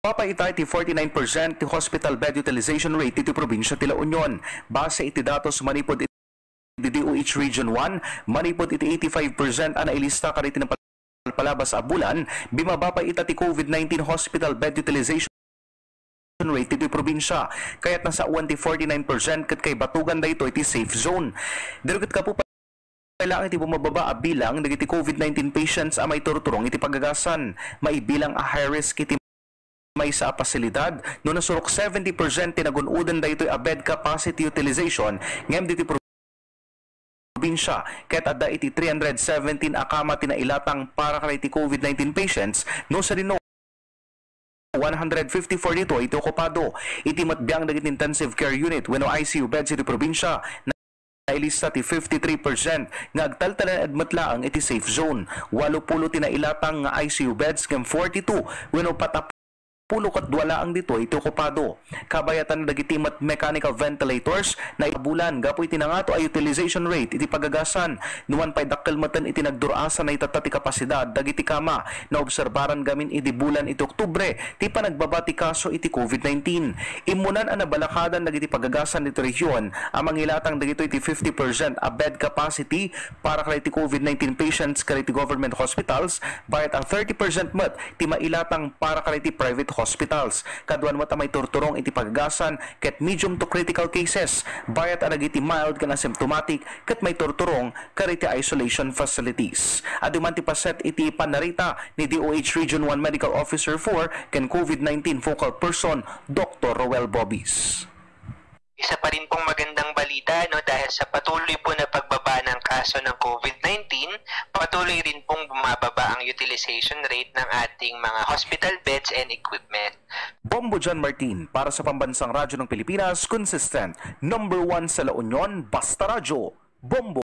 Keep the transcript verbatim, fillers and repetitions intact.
Bumaba pay ita iti forty-nine percent ti hospital bed utilization rate ditoy probinsya ti La Union. Base iti datos manipud iti D O H Region one, manipud iti eighty-five percent a nailista kadagiti napalpalabas a bulan, bumaba pay ita ti COVID nineteen hospital bed utilization rate ditoy probinsya, kayat nasaoan ti forty-nine percent ket kaibatugan daytoy ti safe zone. Daytoy ket gapu pay laeng iti bumababa a bilang dagiti COVID nineteen patients a maiturturong iti pagagasan. Maibilang a high risk iti maysa a pasilidad no nasurok seventy percent ti nagun-oden daytoy a bed capacity utilization ngem ditoy probinsya ket adda iti three hundred seventeen a kama ti nailatang para kadagiti COVID nineteen patients no sadino one hundred fifty-four ditoy ti okupado. Iti met biang dagiti intensive care unit wenno I C U beds iti probinsya, nailista ti fifty-three percent nga agtaltalinaed met laeng iti safe zone. Walupulo ti nailatang nga I C U beds ngem forty-two wenno patapulo ket dua laeng ditoy ti okupado. Kabayatan dagiti met mechanical ventilators, naibulan gapu iti nangato a utilization rate iti pagagasan. Numan pay dakkel meten iti nagdur-asa naitatta ti kapasidad dagiti kama. Naobserbaran gamin idi bulan iti Oktubre ti panagbaba ti kaso iti COVID nineteen. Immunan a nabalakadan dagiti pagagasan ditoy rehiyon a mangilatang dagitoy ti fifty percent a bed capacity para kadagiti COVID nineteen patients kadagiti government hospitals, bayat a thirty percent met ti mailatang para kadagiti private hospitals. Kaduan met a maiturturong iti pagagasan ket medium to critical cases, bayat a dagiti mild ken asymptomatic ket maiturturong kadagiti isolation facilities. Adu man ti paset iti pannarita ni D O H Region one Medical Officer four ken COVID nineteen Focal Person, Doctor Roel Bobis. Isa pa rin pong magandang balita, no, dahil sa patuloy po na pagbaba ng kaso ng COVID nineteen, patuloy rin pong bumababa ang utilization rate ng ating mga hospital beds and equipment. Bombo John Martin para sa Pambansang Radyo ng Pilipinas, consistent, number one sa La Union, Basta Radyo, Bombo.